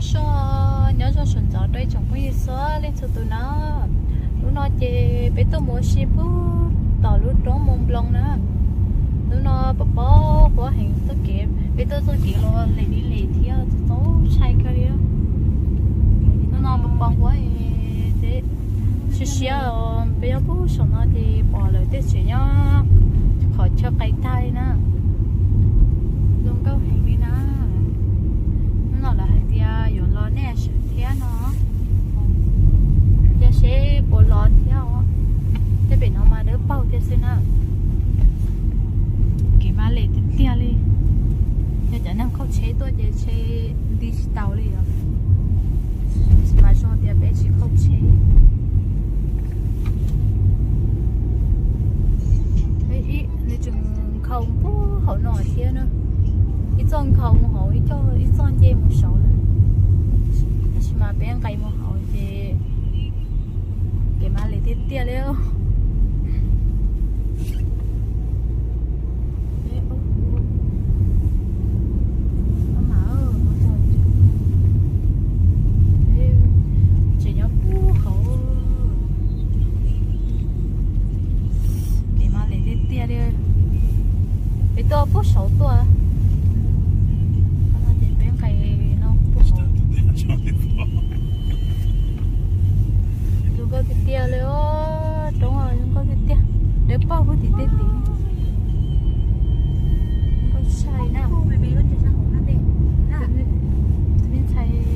Soj, nyob zoo sawv ntxov rau ib tsoom phooj ywg txhua leej txhua tus na. Hnub no ces peb tuaj mus ua si puag tom lub roob Moo Nploos na. Hnub no pos pos huab heev txoj kev, peb tuaj txoj kev los lem li lem thiab txaus ntshai kawg li. Hnub no pos pos huab es siab siab os, peb nyob puag saum no ces pom lawv tej tsev nyob qhov chaw qis tag li na. Zoo nkauj heev li na. Hnub no lawv hais tias yuav los nej sawv thiab no, cia seb puas los thiab os. Tej pem no mas dawb paug thiab xwb na. Kev mas lem tiag tiag li. Yog cov neeg khaub tsheb tuaj ces ntshe nti tsis tau li os. Mas zoo tias peb tsis khaub tsheb. Nws tseem nkhaus puag hauv no thiab na. Ib txoj nkhaus mus hauv, ib txoj nce mus saud lawm. Tab sis mas peb nqis mus hauv ces kev mas lem tiag tiag li. Tseem nyob puag hauv. Kev mas lem tiag tiag li. Peb tuaj puag saud tuaj. Ces peb nqis no puag saud. Zoo nkauj tiag tiag li os, roob zoo nkauj tiag tiag. Dawb paug puag tim tej tid. Nkauj sai na. Tus me ntxhais,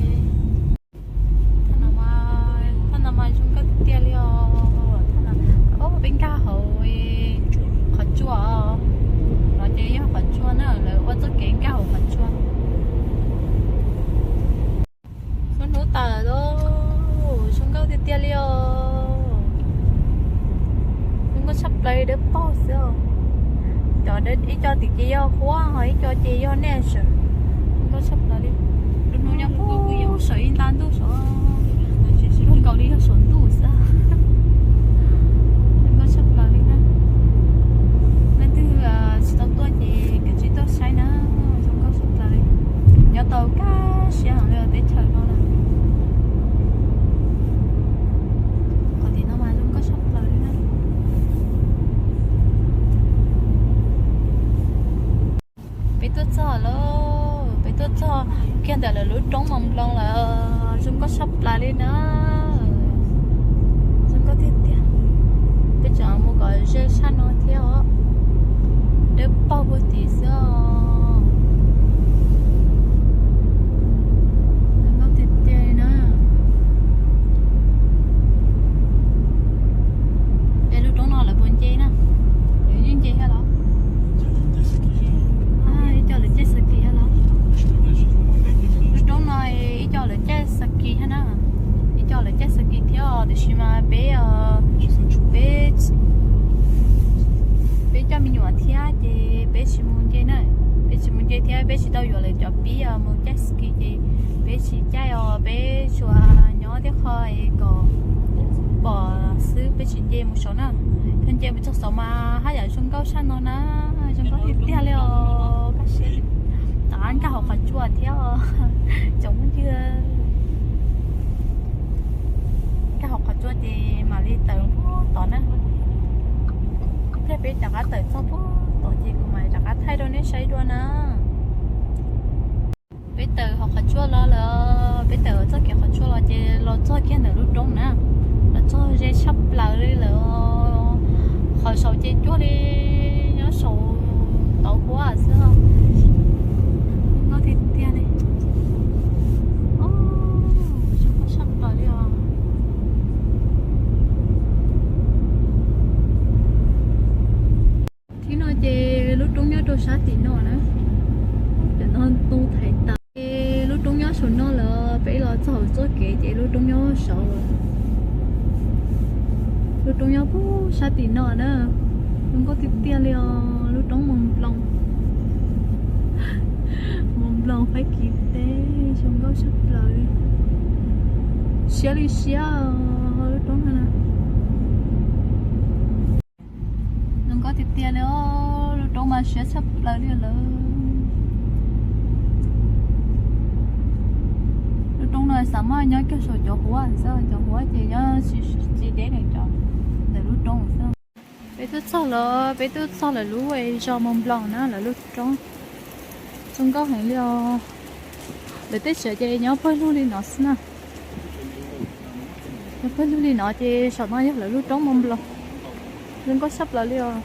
thaj no mas zoo nkauj tiag tiag li os. Thaj no, o, peb nkag hauv qhov tsua os. No ces yog qhov tsua na, lawv ua txoj kev nkag hauv qhov tsua. Hnub hnub tas lawm, zoo nkauj tiag tiag li os. Zoo nkauj tshaj plaws, dawb paug xwb os. Cov ib co tim ces yog huab, ho ib co ces yog nej sawm. Zoo nkauj tshaj plaws li. Lub hnub nyob puag saum ib nta ntuj saud, zoo nkaus li yog saum ntuj xwb. Zoo nkauj tshaj plaws li na. Leej twg tsis tau tuaj ces kav tsij tuaj saib na, zoo nkauj tshaj plaws li. Nyob tau kaj siab heev li teb chaws no na. Qhov tim no mas zoo nkauj tshaj plaws li na. Peb tuaj txog lawm, peb tuaj txog kiag ntawm lawv lub roob Moo Nploos lawm, zoo nkauj tshaj plaws li na. Zoo nkauj tiag tiag. Peb tseem mus kom ze sab no thiab os. Dawb paug puag tim xwb os. Zoo nkauj tiag tiag li na. Es lub roob no lawv puas nce na? Lawv yeej nce thiab los? Ib co lawv caij xab kis thiab los? Lub roob no ib co lawv caij xab kis thiab na. Ib co lawv caij xab kis thiab os, tiam sis mas peb, peb, peb coj me nyuam thiab ces peb tsis mus nce na. Peb tsis mus nce thiab peb tsis tau yuav lawv cov pib mus caij xab kis ces peb tsis caij os, peb tsuas nyob tej qho es kom pom xwb, peb tsis nce mus saud na. Yog nce mus txog saud mas haj yam zoo nkauj sab no na, zoo nkauj tiag tiag li os, kaj siab li. Rov qab nkag hauv qhov tsua thiab os, tsoom phooj ywg. Nkag hauv qhov tsua ces mam li tawm puag tod na. Thiab peb rov qab tawm txog puag tod ces kuv mam rov qab thaij rau nej saib dua na. Peb tawm hauv qhov tsua los lawm, peb tawm txoj kev qhov tsua los ces los txog kiag ntawm lub roob na, los txog ze tshaj plaws li lawm. Qhov saud ces cuag li nyob saud tauv huab xwb. Nkauj tiag tiag li. Zoo nkauj tshaj plaws li os. Thib no ces lub roob nyob rau sab tim no na. Cov no tu thaiv tas. Lub roob nyob saum no lawm, peb los txog hauv txoj kev ces lub roob nyob saud lawm. Lub roob nyob puag sab tim no na. Zoo nkauj tiag tiag li os, lub roob Moo Nploos. Moo Nploos Faib Kis teb, zoo nkauj tshaj plaws li. Siab li siab lub roob no na. Zoo nkauj tiag tiag li os, lub roob mas siab tshaj plaws li lawm. Xav mas nyob kiag saum cov huab xwb, cov huab ces nyob tsis deb ntawm lub roob xwb. Peb twb txog lawm, peb twb txog lawm lub zos Moos Nploos na, lawv lub roob zoo nkauj heev li os. Lawv tej tsev ces nyob pawg lug li no xwb na. Nyob pawg lug li no ces saum no yog lawv lub roob Moos Nploos. Zoo nkauj sab plaws li os.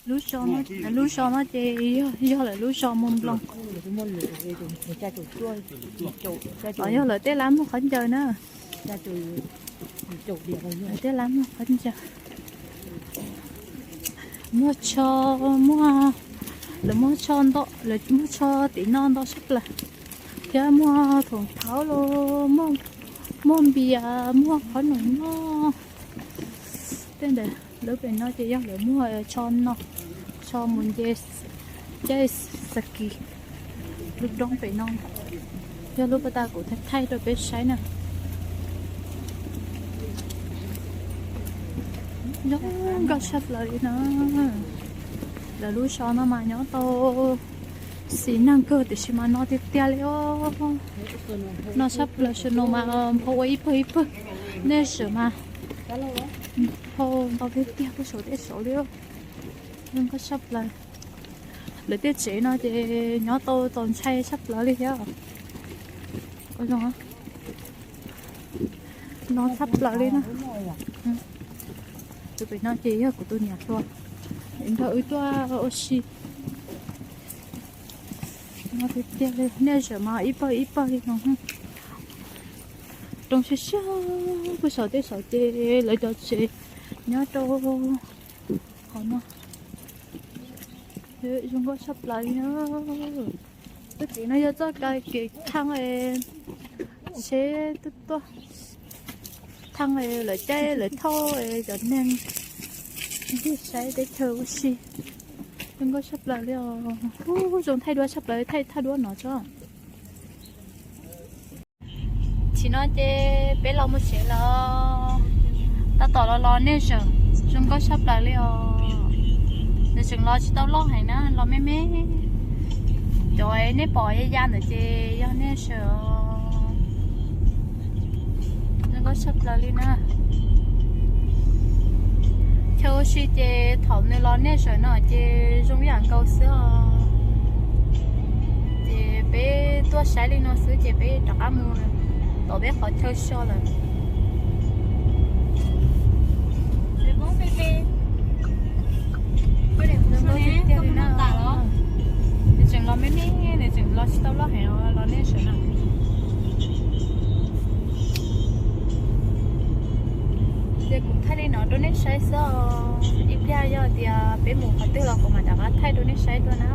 Lub zos no ces yog lawv lub zos Moos Nploos. Yog lawv tej lab muag qhov ncaws na. Tej lab muag qhov ncaws. Muag tsho, muag, lawv muag tsho ntau, lawv muag tsho tim no ntau sab plaws. Thiab muag thoom thauv los, muag npias, muag qhov num noj. Tej ntawd lub pem no ces yog lawv muag tsho no, tsho mus nce caij Xakis. Lub roob pem no yog lub pas tas kuv thaij thaij rau peb saib na. Zoo nkauj sab plaws li no. Lawv lub zos no mas nyob tau xis neeg kawg tiam sis mas no tiag tiag li os. No sab plaws snow mas nphau ua ib pawg ib pawg. Nej saib mas nphau ntau tiag tiag puag saum tej saud li. Zoo nkauj sab plaws. Lawv tej tsev no ces nyob tau txaus ntshai sab plaws li thiab. No sab plaws li na. Tus pem no ces yog kuv tus niam hluas nrog wb tuaj ua si. No tiag tiag li, nej saib mas ib pawg ib pawg li no. Roob siab siab puag saum tej saud ces lawv cov tsev nyob rau qhov no. Zoo nkauj sab plaws li na. Txoj kev no yog txoj kev thaj tsheb tuaj, thaj lawv caij lawv thauj cov neeg ncig saib teb chaws ua si. Zoo nkauj sab plaws li os. Ub, zoo thaij duab sab plaws, thaij thaj duab no tso. Tam sim no ces peb los mus tsev lawm. Tab tom los los nej saib, zoo nkauj sab plaws li os. Nws tseem los tsis tau loj heev na, los me me. Cov nej pom ya ya ntawd ces yog nej saib os. Zoo nkauj sab plaws li na. Chaw ua si ces thaum nws los nej saib no ces zoo ib yam nkaus xwb os. Ces peb tuaj saib li no xwb ces peb rov qab mus tom peb qhov chaw so lawm. Nws tseem los me me, nws tseem los tsis tau loj heev, los nej saib no. Ces kuv thaij li no rau nej saib xwb os. Ib pliag yog tias peb mus qhov twg los kuv mam rov qab thaij rau nej saib dua na.